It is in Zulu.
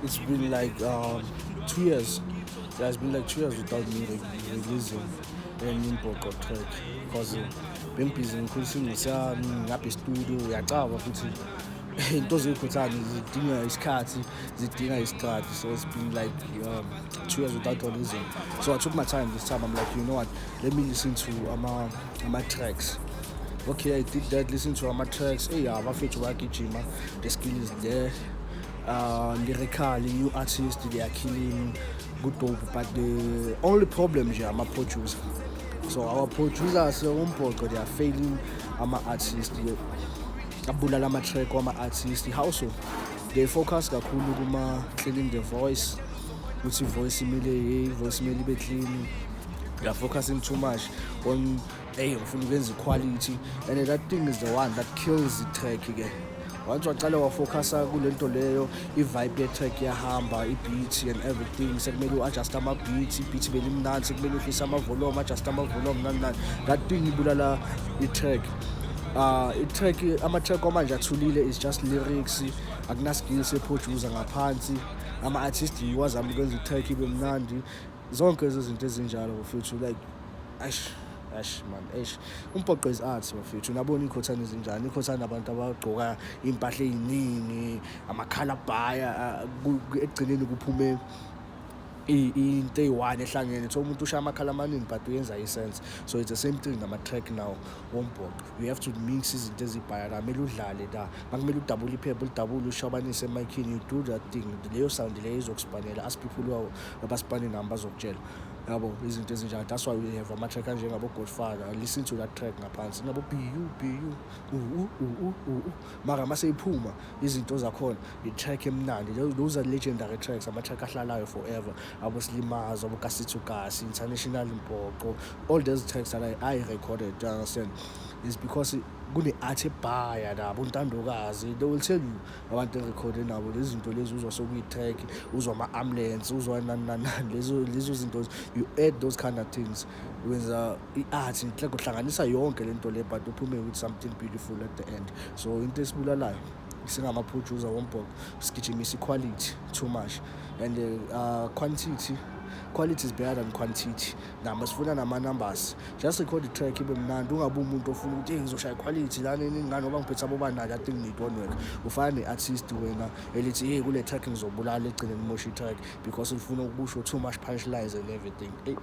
It's been like 2 years. Yeah, it's been like 2 years without me releasing any umbhoqo track because bengibhizi ngikhulisa ingosi yami ngapha e-studio. Uyacaba futhi into zey'khothane zidinga isikhathi, zidinga isikhathi. So it's been like 2 years without releasing, so I took my time this time. I'm like, "You know what, let me listen to ama-tracks." Okay, I did that, listen to ama-tracks. Hey, abafethu bayagijima, the skill is there. Lyrically, new artist, they are killing, good, dope. But the only problem nje, ama-producer. So our producers umbhoqo, they are failing ama-artist, abulala ama-track wama-artist. How so? They focus kakhulu kuma-cleaning the voice, ukuthi i-voice imile, i-voice imele ibe clean. They are focusing too much on, "Hey, ngifuna ukwenza i-quality," and that thing is the one that kills the track ke. Once waqala wafocusa kule nto leyo, i-vibe ye-track iyahamba, i-beat and everything. Sekumele u-adjust ama-beat, i-beat belimnandi, sekumele uhlise ama-volume, adjust ama-volume, nani nani. That thing ibulala i-track. I-track, ama-track wamanje athulile, is just lyrics, akuna-skills e-producer ngaphansi. Ama-artist yiwo azama ukwenza i-track ibe mnandi, zonke lezo zinto ezinjalo bafethu. Like, ash ash man, eish, umbhoqo is art, bafethu. Nabona iy'khothane ezinjani, iy'khothane abantu abagqoka iy'mpahla ey'ningi, amakhalabhaya, ekugcineni kuphume into eyi-one ehlangene. So umuntu ushaya amakhala amaningi but uyenza i-sense. So it's the same thing nama-track now wombhoqo. You have to mix izinto ezibhaya la, kumele udlale la, makumele udabule iphepha, ulidabule, ushabanise emayikhini. You do that thing, leyo sound leyo izokusipanela. Ask people who abasipane nami, bazokutshela, yabo, izinto ezinjalo. That's why we have ama-track anjengabo-Godfather. Listen to that track ngaphansi, nabo bu bu u u u u u, mara mase iphuma izinto zakhona, i-track emnandi. Those are legendary tracks, ama-track ahlalayo forever, abo-Slimazo, abo-Kasi to Kasi, International Mpoqo, all those tracks that I recorded, you understand? Is because kune-art ebhaya labo, uNtandokazi, they will tell you, abantu engirekhode nabo lezi zinto lezi. Uzwa sekuyi-track, uzwa ama-ambulance, uzwa nani nani nani, lezo zinto. You add those kind of things, wenza i-art inhle, uhlanganisa yonke le nto le, but uphume with something beautiful at the end. So into esibulalayo singama-producer wombhoqo, sigijimisa i-quality too much and quantity. Quality is better than quantity. Nama sifuna nama-numbers. Just record i-track ibe mnandi, ungabi umuntu ofuna ukuthi, "Hey, ngizoshaya iquality lana ngani ngoba ngiphethe abobani." That thing it won't work. Ufana ne-artist wena elithi, "Hey, kule track ngizobulala," egcine nimosha i-track because ufuna ukusho too much punchlines and everything. Hey.